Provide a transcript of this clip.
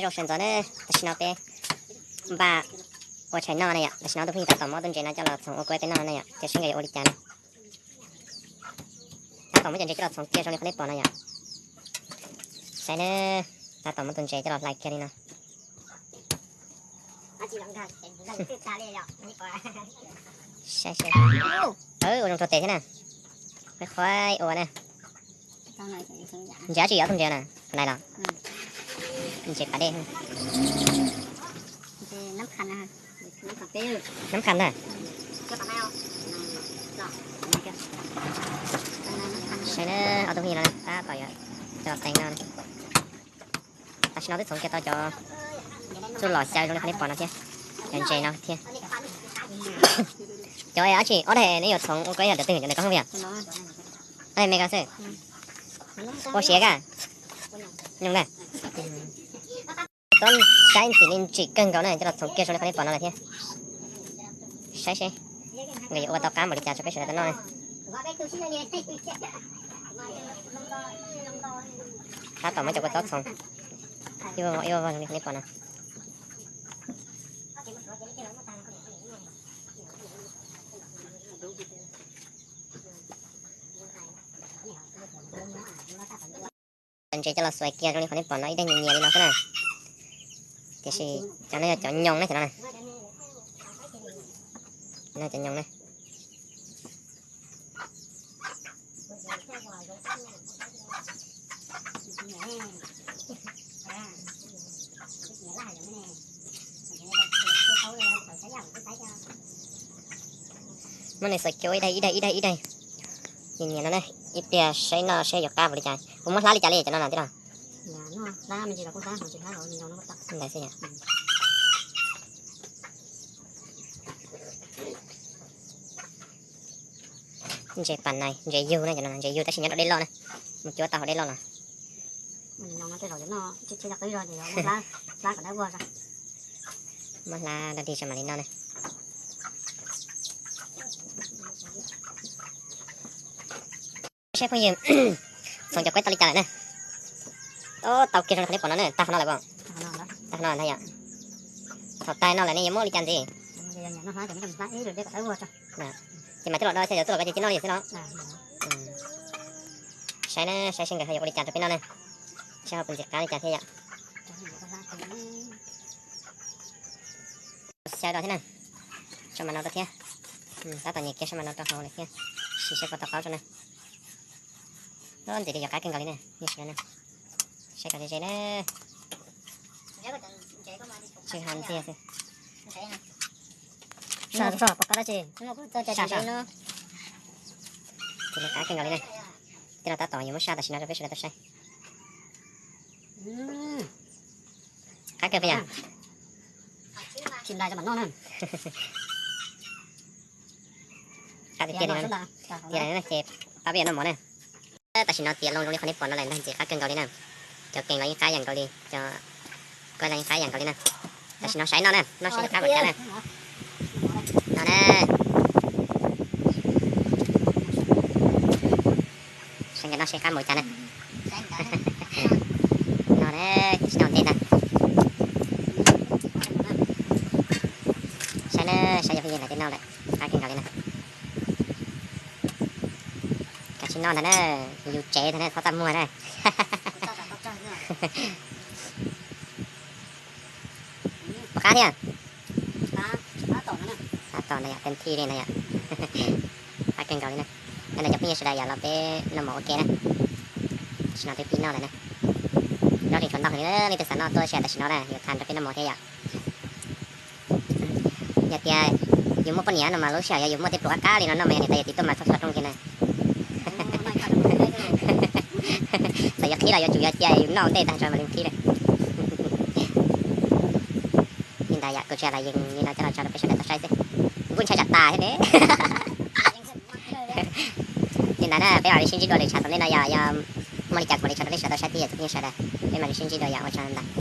Zoo sawv ntxov na, tam sim no peb npaj ua tshais noj na yom. Tam sim no tus phooj ywg tab tom muab tus ntses no coj los txhoov ua kuaib peb noj na yom, ces seb nkawd yuav ua li cas na. Tab tom muab cov ntses coj los txhoov kiag zoo li qhov nej pom no yom. Saib na, tab tom muab tus ntses coj los hlais kiag li no. Saib seb, ua zoo rau tes thiab na. Qhuaib qhuaib ua na. Ntses dab tsi, ob tug ntses na, qhov nais los? Ntses pas dej. Nab qha ntag. Saib na, ob tug phooj ywg no tab tom yuav coj los teev no. Tam sim no twb txhoov kiag tau cov txuj lom xyaw zoo li qhov nej pom no thiab, cov ntses no thiab. Cov dab tsi ob daim neb yuav txhoov ua kuaib yog daim twg, cov ntawm koj hwj yom? Ob daim me ko xwb. Ua siav ka. Nyoos na. Txhob saib ntxim li ntsim kawg nkaus na, coj los txhoov kiag zoo li qhov nej pom no lawm thiab. Saib seb nkawd yuav ua tau qab npaum li cas rau peb sawv daws tau noj na. Tab tom muab cov kua txob txhoov ib vog ib vog zoo li qhov nej pom no. Cov ntses coj los xuas kiag zoo li qhov nej pom no ib daim nyias nyias li no xwb na. Tiam sis cov no yog cov nyoos na, cov no na. No cov nyoos na. Muab nws xuas kiag ua ib daim ib daim ib daim ib daim. Nyias nyias no na, ib pliag saib noj seb yuav qab npaum li cas. Kuv muab hlab li cas li cov no na tij laug? Ntawd xwb yom. Ntses pas nais, ntses yug na, cov no ntses yug tab sis nyob rau dej loj na. Mus cuab tau hauv dej loj los. Muab hlab dog dig tso mam li noj na. Seb phooj ywg, txhoov cov kuaib tau li cas lawm na. Tau kiag zoo li qhov nej pom no na, tag qhov no lawm pom. Tag qhov no ntag yom. Thaum tag no lawm nej yuav muab li cas ntxiv? Ces mam coj los do xyaw cov txuj lom ko ces cia noj li xwb los? Saib na, saib seb nkawd ho yuav ua li cas rau peb noj na. Saib ho puas ntxim qab li cas thiab yom. Xyaw rau thiab na. Tso mas no rau thiab. Tab tom nyiam kiag tso mas no rau hauv lawm thiab. Sim saib puas tau qaub tso na. Ntxim li yuav qab kawg nkaus li na, nej sim na. Saib kom ze ze na. Tsis hais ntxiag xwb. Ntxim li qab kawg nkaus li na. Tij laug tab tom yuav muab saj tam sim no rau peb sawv daws tau saib. Qab kawg peb yom. Qab tiag tiag li no. Tiag li no ces pab peb yuav noj mov na. Tam sim no tiav loo zoo li qhov nej pom no lawm ntag, ntxim qab kawg nkaus li na. Cov kees los yeej qab ib yam nkaus li, cov kuaib los yeej qab ib yam nkaus li na. Tam sim no saib noj na, noj seb yuav qab npaum cas na. No na. Saib nkawd noj seb qab npaum cas na. No na, tsis tau ntej ntag. Saib na, saib cov phooj ywg lawv twb noj lawm, qab kawg nkaus li na. Kav tsij noj ntag na, yus tsev ntag na, txhob txaj muag na. Puas qab thiab? Qab tom ntag yom, tes thij li ntag yom. Qab kawg nkaus li na. Nyob ntawm cov phooj ywg sawv daws yom, los peb noj mov ua ke na. Tam sim no twb pib noj lawm na. Nroj li tshuav ntau heev li, leej twg xav noj tuaj sij hawm tam sim no na, yuav tha nrog peb noj mov thiab yom. Yog tias yus muaj poj niam no mas lub sij hawm yog yus muaj tej pluas qab qab li no noj mas yog niam tais yawm txiv tuaj mas txhob txhob rooj kiag na. Txawm yuav qhib los yuav tsum yog cia yus noj ua ntej tag tso mam li qhib na. Li ntawd yom, kuv tsis hais los yees li no coj los tso rau peb sawv daws tau saib xwb. Kuv kuj ntshai tsam tas thiab ne. Li ntawd na, peb mam li sib ntsib dua lwm tshav tom ntej no yom, yog muaj li cas kuv mam li tso rau peb sawv daws tau saib thiab yom cov phooj ywg sawv daws. Peb mam li sib ntsib dua yom, ua tsaug ntau.